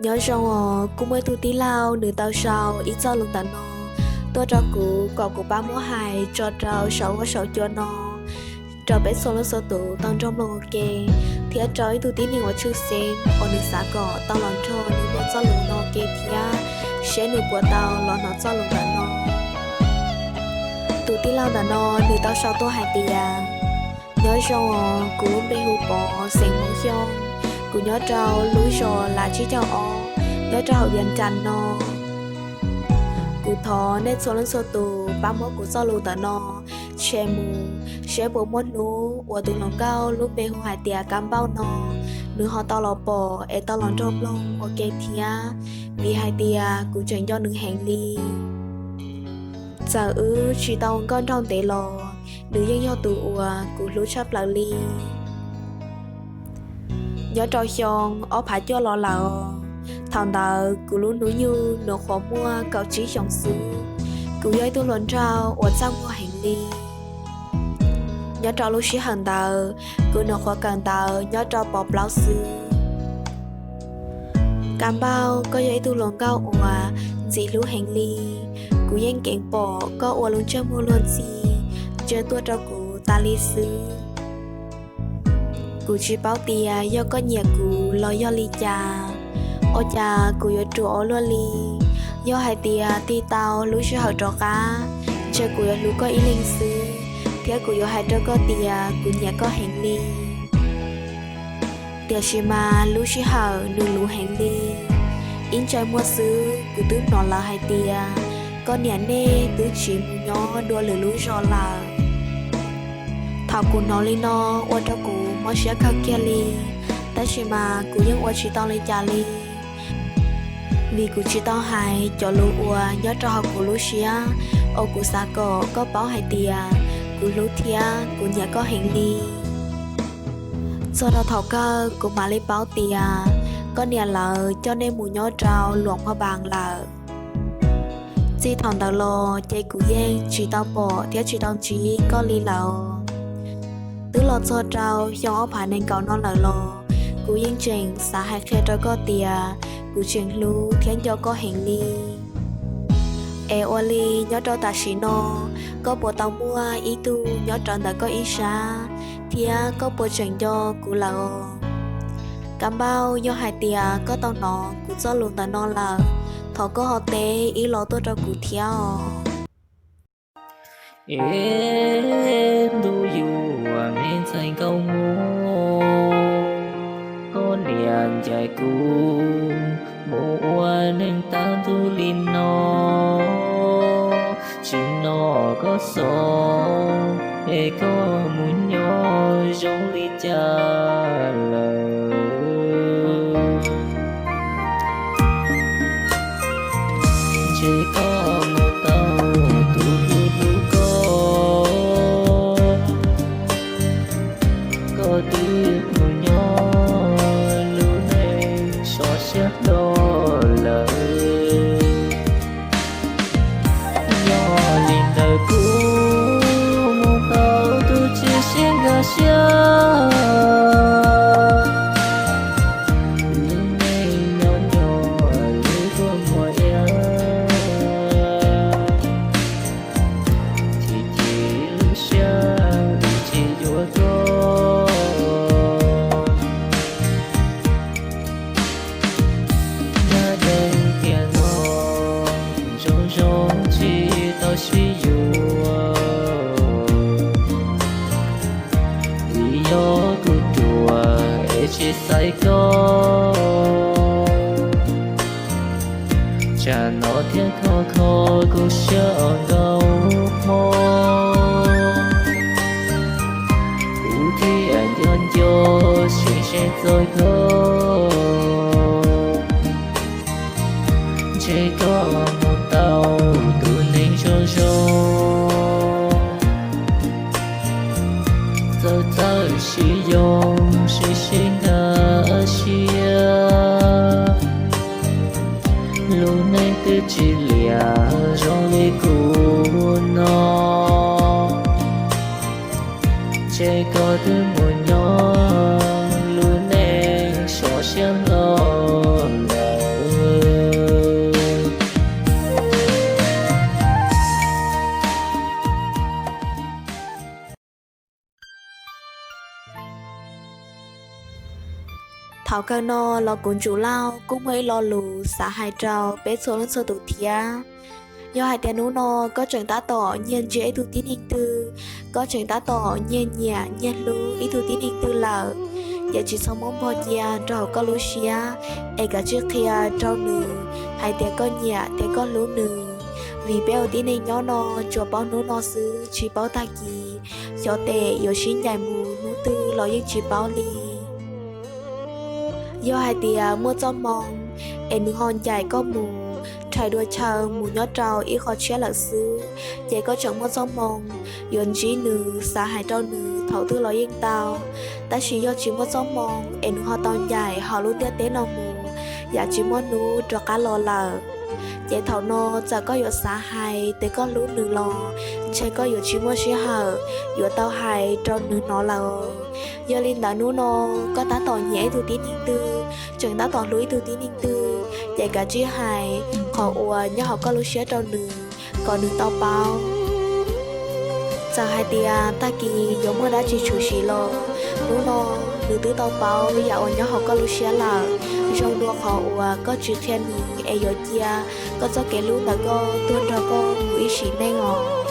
Nyob zoo os, kuj muaj ib tug tij laug nws tau sau ib txoj lus ntawm no tuaj rau kuv kom kuv pab muab hais tso rau saum huab saum cua no rau peb txhua leej txhua tus tau nrog mloog ua ke, thiab rau ib tug tib neeg uas tshwj xeeb uas nws xav kom tau los nrog nws mloog txoj lus no ua ke thiab, seb nws puas tau los hnov txoj lus ntawm no. Tus tij laug ntawm no nws tau sau tuaj hais tias, nyob zoo os, kuv lub npe hu Pov, xeem Hmoob Xyooj, kuv nyob rau lub zos Lav Tsib Caug Ob, nyob rau hauv Vias Cas no. Kuv thov nej txhua leej txhua tus pab muab kuv txoj lus ntawm no share mus, seb puas muaj hnub uas tus hluas nkauj lub npe hu hais tias Kab Npauj no, nws ho tau los pom es tau los nrog mloog ua ke thiab, vim hais tias kuv tseem nco nws heev li. Txawm wb tsis tau nkauj nraug ntev los nws yeej yog tus uas kuv hlub tshaj plaws li. Nyob rau xyoo ob phav cuaj los lawm, thaum ntawd kuv lub hnub nyoog nyuam qhuav muaj kaum tsib xyoos xwb. Kuv yog ib tug hluas nraug uas txaj muag heev li. Nyob rau lub sij hawm ntawd, kuv nyuam qhuav kawm ntawv nyob rau pov plaub xwb. Kab Npauj, koj yog ib tug hluas nkauj uas ntxim hlub heev li. Kuv yeej keev pom koj ua lub ntsej muag luag ntxhi ntsia tuaj rau kuv tas li xwb. Kuv tsis paub tias yog koj nyiam kuv los yog li cas, ua cas kuv yuav ruam ua luaj li. Yog hais tias tig tau lub sij hawm rov qab, ntshe kuv yuav hlub koj ib leeg xwb, thiab kuv yuav hais rau koj tias kuv nyiam koj heev li. Tiam sis mas lub sij hawm nws luv heev li. Ib ntsais muag xwb kuv twb hnov lawv hais tias koj niam nej twb tsiv mus nyob dua lwm lub zos lawm. Thaum kuv hnov li no, ua rau kuv mob siab kawg kiag li, tab sis mas kuv yeej ua tsis tau li cas li, vim kuv tsis tau hais cov lus uas nyob rau hauv kuv lub siab uas kuv xav kom koj paub hais tias kuv hlub thiab kuv nyiam koj heev li. Txog rau thaum kawg kuv mam li paub tias koj niam lawv coj nej mus nyob rau Luam Phaj Npas lawm. Txij thaum ntawd los ces kuv yeej tsis tau pom thiab tsis tau ntsib koj li lawm. Twb los txog rau xyoo ob phav nees nkaum no lawm los kuv yeej tseem xav hais qhia rau koj tias kuv tseem hlub thiab nco koj heev li. Es ua li nyob rau tam sim no, koj puas tau muaj ib tug nyob rawv ntawm koj ib sab, thiab koj puas tseem nco kuv lawm os? Kab Npauj, yog hais tias koj tau hnov kuv txoj lus ntawm no lawm, thov koj ho teb ib los tuaj rau kuv thiab os. Es ntuj yuav me ntxhais nkauj muam, koj niam ncaim kuv mus ua neeg tag ntuj li no, tsis noj koj xov es koj mus nyob zoo li cas lawm. Ntshe koj mus tau tus hlub hlub koj, koj twb mus nyob lub neej sov siab hlo lawm. Yog li ntawd kuv mus tau tus tsis sib nkag siab, lub neej nyob nyob lub kua muag iab, chim chim lub siab tsis yuav koj. Nyob deb tiag no, zoo zoo tsis tau sib yuav, vim yog kuv ruam es tsis xaiv koj. Tsam no thiaj kho kho kuv siab ua nkauj hmo, kuv thiaj nco nco seev seev txog koj. Ntshe koj mus tau tus neeg zoo zoo, txawj txawj sib yoo sib sib nkag siab, lub neej twb tsis liam zoo li kuv no. Ntshe koj twb mus nyob lub neej sov siab hlo lawm. Thaum kawg no los kuv Ntsuj Lauj kuj muaj ib lo lus xav hais rau peb txhua leej txhua tus thiab. Yog hais tias hnub no koj tseem tab tom nyiag ntsia ib tug tib neeg twg, koj tseem tab tom nyiag nyiam nyiag hlub ib tug tib neeg twg lawm, ces tsis txhob muab npog cia rau hauv koj lub siab, es kav tsij qhia rau nws hais tias koj nyiam thiab koj hlub nws. Vim peb ua tib neeg nyob no tsuas paub hnub no xwb tsis paub tag kis, xyov tes yuav sib ncaim mus hnub twg los yeej tsis paub li. Yog hais tias muaj txoj hmoo es nws ho ncaim koj mus rhais dua chaw mus nyob rau ib qho tshiab lawm xwb, ces koj tseem muaj txoj hmoo yuav ntsib nws xav hais rau nws thaum twg los yeej tau. Tab sis yog tsis muaj txoj hmoo es nws ho tau ncaim hauv lub ntiaj teb no mus, yam tsis muaj hnub rov qab los lawm, ces thaum no txawm koj yuav xav hais tias koj hlub nws los ntshe koj yuav tsis muaj sij hawm yuav tau hais rau nws hnov lawm. Yog li ntawd hnub no koj tab tom nyiam ib tug tib neeg twg, tseem tab tom hlub ib tug tib neeg twg, ces kav tsij hais qhov uas nyob hauv koj lub siab rau nws kom nws tau paub. Txawm hais tias tag kis yuav muaj dab tsi tshwm sim los hnub no nws twb tau paub yam uas nyob hauv koj lub siab lawm. Zoo dua qhov uas koj tsis qhia nws es yuav cia koj txoj kev hlub ntawm koj tuag nrog koj mus ib sim neej os.